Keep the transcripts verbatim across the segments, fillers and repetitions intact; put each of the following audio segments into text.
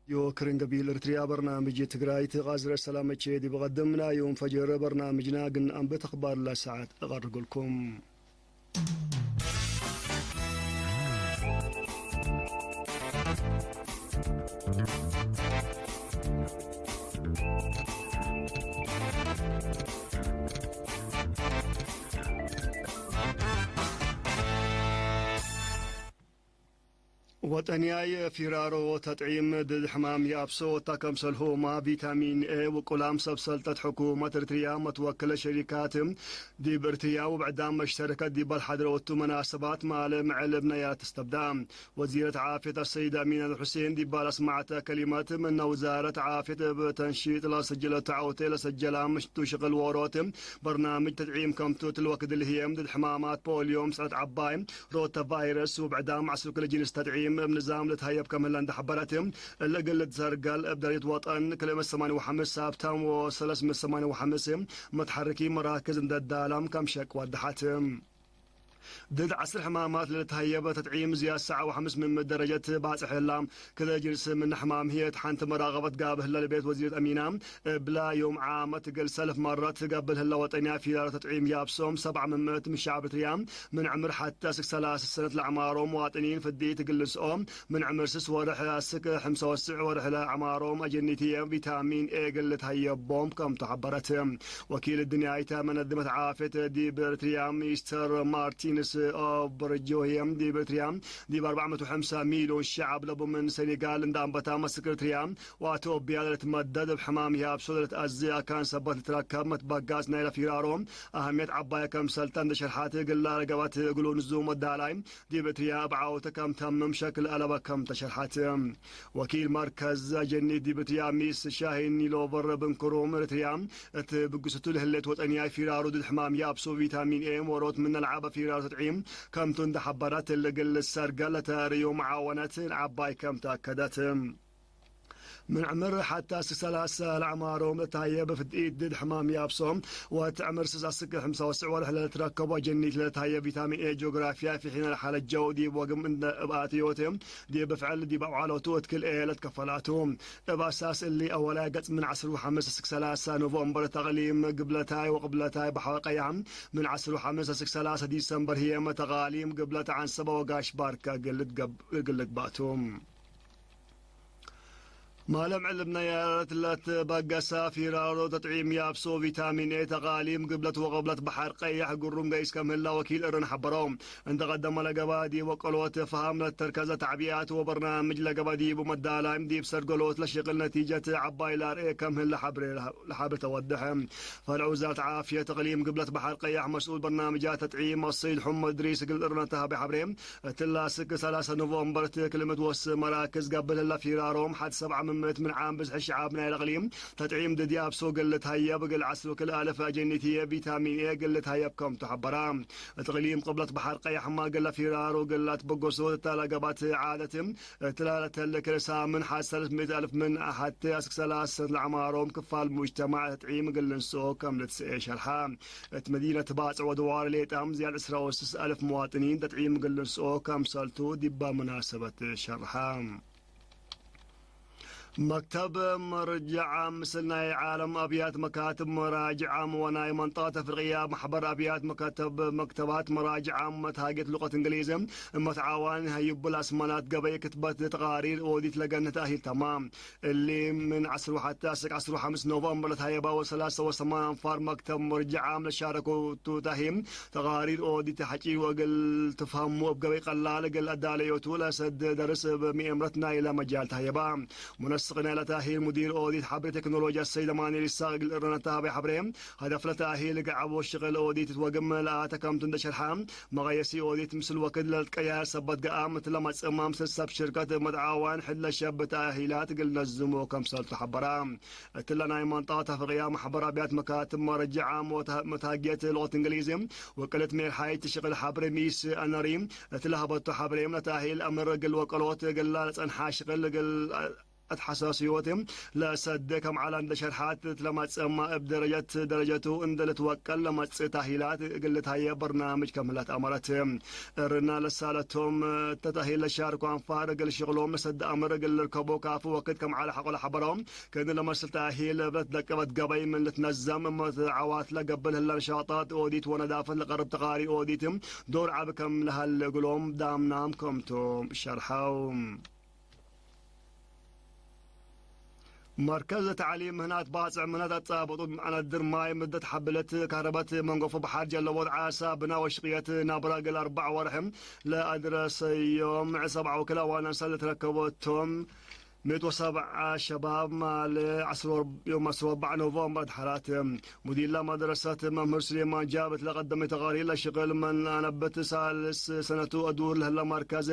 ዮ ክርን ገቢል እርትርያ በርናምጅ ትግራይት ቃዝረ ሰላመቼ ዲብ ቀድም ናይ ዮም ፈጅር በርናምጅና ግን አንብት አኽባር ለሰዓት እቀርግልኩም። ወጠንያይ ፊራሮ ተጥዒም ድድ ሕማም የአብሶ ወታ ከምሰልሁማ ቪታሚን ኤ ውቁላም ሰብ ሰልጠት ሕኩመት እርትርያ መትወክለ ሸሪካት ዲብ እርትርያ ውብዕዳም መሽተረከት ዲባል ሐድረወቱ መናሰባት ማለ ምዕል ብነያት እስተብዳ። ወዚረት ዓፍየት አሰይድ አሚን አልሑሴን ዲባል አስማዕተ ከሊመት፣ ምነ ውዛረት ዓፍየት እብ ተንሺጥ ለሰጀለቱ ዐውቴ ለሰጀላ ምሽቱ ሽቅል ዎሮት በርናምጅ ተጥዒም ከምቱ ትልወክድ ልህየም ድድ ሕማማት ፖልዮም፣ ስዕለት ዐባይ፣ ሮታ ቫይረስ ውብዕዳም ዐስር ክል ጅንስ ተጥዒም እብ ንዛም ልትሀየብ ከም ህለ እንደ ሐበረት፣ እለ እግል ልትዘርገል እብ ደረጀት ወጠን ክልኤ ምእት ሰማንያ ወሐምስ ሳብታም ወሰለስ ምእት ሰማንያ ወሐምስ መትሐርኪ መራክዝ እንደ ዳለም ከም ሸቅ ወደሐት። ድድ ዐስር ሕማማት ለልትሀየበ ተጥዒም ዝያድ ሰዓ ወሐምስ ምን ደረጀት ባጽሕ ህላ። ክለ ጅንስ ምን ሕማም ህዬ እት ሐንቲ መራቀበት ጋብእ ህለ ለቤት ወዚረት አሚና፣ እብላ ዮም ዓመት እግል ሰልፍ መረት ትገብል ህለ ወጠንያ ፊራሮ ተጥዒም ያብሶም ሰብዓ ምን ምእት ምን ሸዐብ እርትርያ ምን ዕምር ሐቴ አስክ ሰላስ ሰነት ለአዕማሮም ዋጥኒን ፍድኢት እግል ልንስኦ፣ ምን ዕምር ስስ ወርሕ አስክ ሕምሳ ወስዕ ወርሕ ለአዕማሮም አጀኒትዬ ቪታሚን ኤ እግል ልትሀየቦም ከምቱ ሐበረት። ወኪል እድንያይተ መነድመት ዓፍየት ዲብ እርትርያ ሚስተር ማርቲንስ ኦብርጆ ህዬ ዲብ እርትርያ ዲብ አርበዕ ምእት ወሐምሳ ሚልዮን ሸዐብ ለቡ ምን ሰኔጋል እንደ አንበታ መስክ እርትርያ ወአቶብያ ለልትመደድ እብ ሕማም ያብሶ ለልትአዜ አካን ሰበት ልትረከብ መትበጋስ ናይለ ፊራሮ አህምየት ዐባይ ከምሰልተ እንደ ሸርሐት እግል ለአለገበት እግሉ ንዙም ወዳላይ ዲብ እርትርያ እብ ዐውተ ከም ተምም ሸክል አለበ ከም ተሸርሐት። ወኪል መርከዝ አጀኒት ዲብ እርትርያ ሚስ ሻሂን ኒሎቨር ብንክሩም እርትርያ እት ብግሰቱ ለህሌት ወጠንያይ ፊራሮ ድድ ሕማም ያብሶ ቪታሚን ኤ ሞሮት ምነ ለዐበ ፊራሮ ተጥዒም ከምቱ እንደ ሐበረት፣ እግል ልሰርገ ለተርእዮ መዓወነት ዐባይ ከም ተአከደት። ምን ዕምር ሐታ እስክ ሰላሰ ለአዕማሮም ለተሀየብ ፍድኢት ድድ ሕማም ያብሶ፣ ወእት ዕምር ስስ እስክ ሕምሳ ወስዕ ወርሕ ለልትረከቦ አጀኒት ለልትሀየብ ቪታሚን ኤ ጂኦግራፍያ ፊሒነ ለሐለጀው ዲብ ወግም እንደ እብ አትዮት ዲብ ፍዕል ዲብ አውዓሎቱ እት ክልኤ ለትከፈላቱ። እብ አሳስ እሊ፣ አወላይ ገጽ ምን ዐስር ወሐምስ እስክ ሰላሰ ኖቨምበር ተቅሊም ግብለታይ ወቅብለታይ በሐር ቀያሕ፣ ምን ዐስር ወሐምስ እስክ ሰላሰ ዲሰምበር ህዬ መተቃሊም ግብለት ዐንሰበ ወጋሽ ባርከ እግል ልትገብ-፣ እግል ልግባቱ። ማለም ዕልብ ነያረት ለትበገሰ ፊራሮ ተጥዒም ያብሶ ቪታሚን ኤ ተቃሊም ግብለት ወቅብለት በሐር ቀያሕ ግሩም ገይስ ከም ህላ ወኪል እርን ሐበረው። እንተ ቀደመ ለገባ ዲብ ወቀሎት ፈሀም ለተርከዘ ተዕቢያት ወበርናምጅ ለገባ ዲቡ መዳላይም ዲብ ሰርገሎት ለሽቅል ነቲጀት ዐባይ ለአርኤ ከም ህለ ሐብሬ ለሐብሬ ተወደሐ። ፈርዕ ውዛረት ዓፍየት እቅሊም ግብለት በሐር ቀያሕ መስኡል በርናምጃት ተጥዒም አሰይድ ሑመድ እድሪስ እግል እርነተ ሀቤ ሐብሬ፣ እትላ እስክ ሰላሰ ኖቨምበር እት ክልምት ወስ መራክዝ ገብእ ህለ ፊራሮም ሐድ ሰብዓ ምን ምእት ምን ዓም ብዝሕ ሸዓብ ናይለ እቅሊም ተጥዒም ድድ ያብሶ እግል ልትሀየብ እግል ዐስር ወክል አልፍ አጀኒትዬ ቪታሚን ኤ እግል ልትሀየብ ከምቱ ሐበራ። እት እቅሊም ቅብለት በሐር ቀያሕመ እግለ ፊራሮ እግል ለአትበገሶ እተ ለገባት ዓደት፣ እትላ ለተልክ ሳምን ሐድ ሰለስ ምእት አልፍ ምን ሐቴ አስክ ሰላስ ሰነት ለአዕማሮም ክፋል ሙጅተማዕ ተጥዒም እግል ልንስኦ ከም ልትስኤ ሸርሐ። እት መዲነት ባጽዕ ወደዋር ሌጣም ዝያድ ዕስራ ወስስ አልፍ መዋጥኒን ተጥዒም እግል ልንስኦ ከምሰልቱ ዲባ መናሰበት ሸርሐ። መክተብ መርጅዕ ዓም ምስል ናይ ዓለም አብያት መካትብ መራጅዕ ዓም ወናይ መንጠቀት አፍሪቅያ ማሕበር አብያት መካትብ መክተባት መራጅዕ ዓም መትሃጌት ሉቀት እንግሊዝ እመትዓዋን ሀዩብል አስመናት ገበይ ክትበት ተቃሪር ኦዲት ለገንህ ተአሂል ተማ። እሊ ምን ዐስር ወሐቴ አስክ ዐስር ወሐምስ ኖቨምበር ለትሀየባ ወሰላሰ ወሰማን አንፋር መክተብ መርጅዕ ዓም ለሻረኮቱ ተሂም ተቃሪር ኦዲት ሐጪ ወእግል ትፍሀሙ እብ ገበይ ቀላል እግል አዳለዮቱ ለሰድ ደርስ እብ ምኤምረት ናይለ መጃል ተሀየባ። ሙነስቅ ናይለ ተእሂል ሙዲር ኦዲት ሐብሬ ቴክኖሎጂ አሰይድ አማኑኤል ኢሳቅ እግል እረነ ተሀቤ ሐብሬ፣ ሀደፍ ለተእሂል እግል ዐቦ ሽቅል ኦዲት እት ወግም ለአተ ከምቱ እንደ ሸርሐ፣ መቀየሲ ኦዲት ምስል ወክድ ለልትቀያየር ሰበት ገአም እት ለመጽእማ ምስል ሰብ ሽርከት መትዓዋን ሕድ ለሸብ ተእሂላት እግል ነዝሞ ከምሰልቱ ሐበራ። እትለ ናይ መንጠቀት አፍሪቅያ ማሕበር አብያት መካትብ መረጅዕ ዓም ወመትሃግየት ሉቀት እንግሊዝ፣ ወቅልት ሜርሓይት ሽቅል ሐብሬ ሚስ አነሪ፣ እት ለሀበቱ ሐብሬም ለተእሂል አምር እግል ወቀሎት እግላ ለጸንሐ ሽቅል እግል እት ሐሳስዮት ለሰዴ ከም ዐለ እንዴ ሸርሐት፣ እት ለመጽአማ እብ ደረጀት ደረጀቱ እንዴ ልትወቀል ለመጽእ ተእሂላት እግል ልትሀየ በርናምጅ ከም ህለ ተአመረት። እርና ለሳለቶም እተ ተእሂል ለሻርኮ አንፋር እግል ሽቅሎም ለሰዴ አምር እግል ልርከቦ ካፊ ወክድ ከም ዐለ ሐቆ ለሐበረው፣ ክእኒ ለመስል ተእሂል እብ ለትደቀበት ገበይ ምን ልትነዘም እት ዐዋት ለገብእ ለህለ ነሻጣት ኦዲት ወነዳፈት ለቀርብ ተቃሪ ኦዲት ዶር ዐቢ ከም ለሀለ እግሎም ዳምናም ከምቶም ሸርሐው። መርከዝ ተዕሊም ምህናት ባጽዕ ምህናት አጻብጡት መዐነድር ማይ ምደት ሐብለት ካረበት መንጎፎ በሐር ጀለቦት ዓሳ ብና ወሽቅየት ናብራ እግል አርበዕ ወርሕ ለአድረሰዮም ሰብዓ ወክልኤ ዋናንሳ ለትረከቦቶም ምእት ወሰብዓ ሸባብ ማለ ዐስር ወር-፣ ዮም ዐስር ወአርበዕ ኖቨምበር አድሐራት። ሙዲላ መድረሰት መምህር ሱሌማን ጃብት ለቀደመ ተቃሪር ለሽቅል ምን አነብት ሳልስ ሰነቱ አዱር ለህለ መርከዝ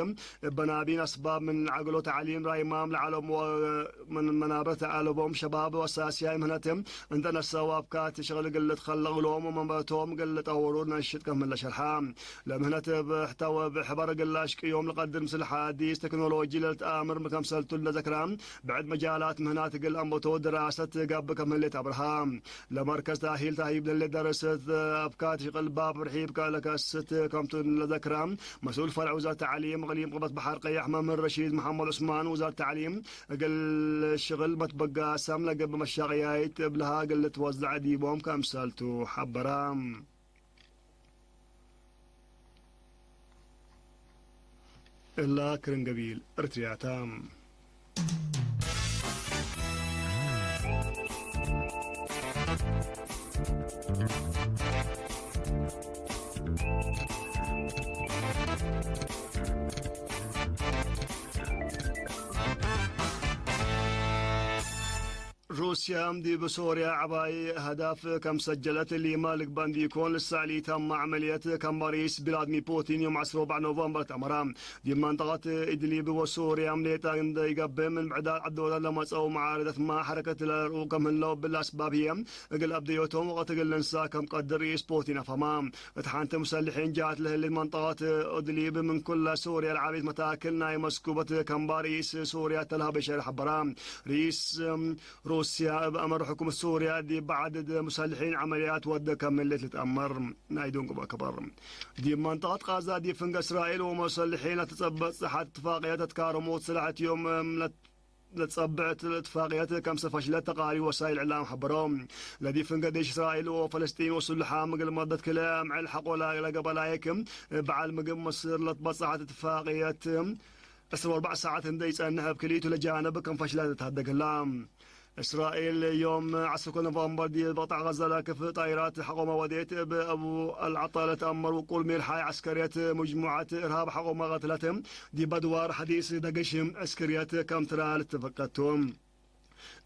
እበ ናቢን አስባብ ምን ዐግሎ ተዕሊም ራይማም ለዐሎም ወምን መናብረት ለዐለቦም ሸባብ ወአሳስያይ ምህነት እንተ ነሰው አብካት ሽቅል እግል ልትከለቅ እግሎም ወመንበቶም እግል ልጠውሩ ነሽጥ ከም ህለ ሸርሐ። ለምህነት እብ ሕተ ወእብ ሕበር እግል ለአሽቅዮም ለቀድር ምስል ሐዲስ ቴክኖሎጂ ለልትአምር ክምሰልቱ ለዘክራ፣ ብዕድ መጃላት ምህናት እግል አንበቶ ድራሰት ገብእ ከም ህሌት አብርሃ። ለመርከዝ ተእሂል ተህይብ ለህሌት ደረሰት አብካት ሽቅል ባብ ርሒብ ለከስት ከምቱ ለዘክራ፣ መስኡል ፈርዕ ውዛረት ተዕሊም እቅሊም ቀበት በሐር ቀያሕ መምህር ረሺድ መሐመድ ዑስማን፣ ውዛረት ተዕሊም እግል ሽቅል መትበጋሰም ለገብእ መሻቅያይት እብልሃ እግል ልትወዘዕ ዲቦም ክምሰልቱ ሐበራ። እላ ክርን ገቢል እርትርያታ። ሩስያም ዲብ ሶርያ ዐባይ አህዳፍ ከም ሰጀለት ሊማ ልግበእ እንዲኮን፣ ልሳሊ ታማ ዐመልየት ከም ሪስ ቭላድሚር ፑቲን ዮም ዐስር ወአርበዕ ኖቨምበር ተአመረ። ዲብ መንጠቀት ኢድሊብ ወሶርያም ሌጠ እንዴ ኢገብእ፣ ምን ብዕዳት ዐዶታት ለመጸኡ መዓረደትመ ሐረከት ለርኡ ከም ህለው፣ እብሊ አስባብ ህዬ እግል አብደዮቶም ወቅት እግል ልንሰእ ከም ቀድር ሪስ ፑቲን አፍሀመ። እት ሐንቲ ሙሰልሒን ጀሀት ለህሌት መንጠቀት ኢድሊብ ምን ኩለ ሶርያ ለዐቤት መታክል ናይ መስኩበት ከም ሪስ ሶርያ ተልሀ በሻር ሐበረ። ሪስ ሩስያ እብ አመር ሕኩመት ሱርያ ዲብ በዐድ ሙሰልሒን ዐመልያት ወደ ከምሌት ልትአመር ናይ ዶንጎበ ከበር። ዲብ መንጠቀት ቃዛ ዲብ ፍንገ እስራኤል ወሙሰልሒን ለትጸበጥ ጽሓት እትፋቅየት አትካረሞት ስላሕ እት ዮም ለትጸብዕት እትፋቅየት ከምሰ ፈሽለት ተቃሪ ወሳይል እዕላም ሐበረው። ለዲብ ፍንገ ዴሽ እስራኤል ወፈለስጢን ወሱልሓም እግል መደት ክለ አምዕል ሐቆ ለገበላይክ በዐል ምግብ ምስር ለትበጽሐት እትፋቅየት ዕስር ወአርበዕ ሰዓት እንዴ ኢጸንሕ፣ እብ ክልኢቱ ለጃንብ ከም ፈሽለት ተሀደግ ህላ። እስራኤል ዮም ዐስር ኖቨምበር ዲብ በቅጣዕ ገዘ ለክፍ ጣይራት ሐቆመ ወዴት፣ እብ አቡ አልዐጣ ለትአመር ውቁል ሜርሓይ ዐስከርየት ሙጅሙዐት እርሃብ ሐቆመ ቀትለት፣ ዲብ አድዋር ሐዲስ ደግሽ ዕስክርየት ከም ትራል ትፈቀቱ።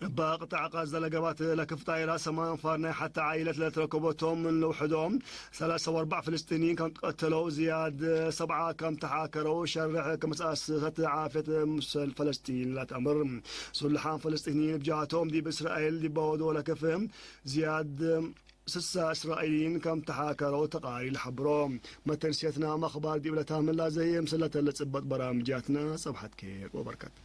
እበ ቅጣዕ ቃዘ ለገባት ለክፍ ጣይራት ሰማን አንፋር ናይ ሐቲ ዓኢለት ለትረከቦቶም ምን ለውሕዶም ሰላሰ ወአርበዕ ፍልስጢንይን ከም ትቀተለው፣ ዝያድ ሰብዓ ከም ተሓከረው ሸርሕ ክምሰአሰሰት ዓፍየት ሙሰል ፈለስጢን ለትአምር። ሱልሓን ፈለስጢንይን እብ ጀሀቶም ዲብ እስራኤል ዲበ ወዶ ለክፍ ዝያድ ስሳ እስራኤልይን ከም ተሓከረው ተቃሪር ለሐብሮ። መተንስየትና መክባር ዲብ ለታምን ላዘየ ምስለተ ለጽበጥ በራምጃትና ጸብሐት ኬር ወበርከት።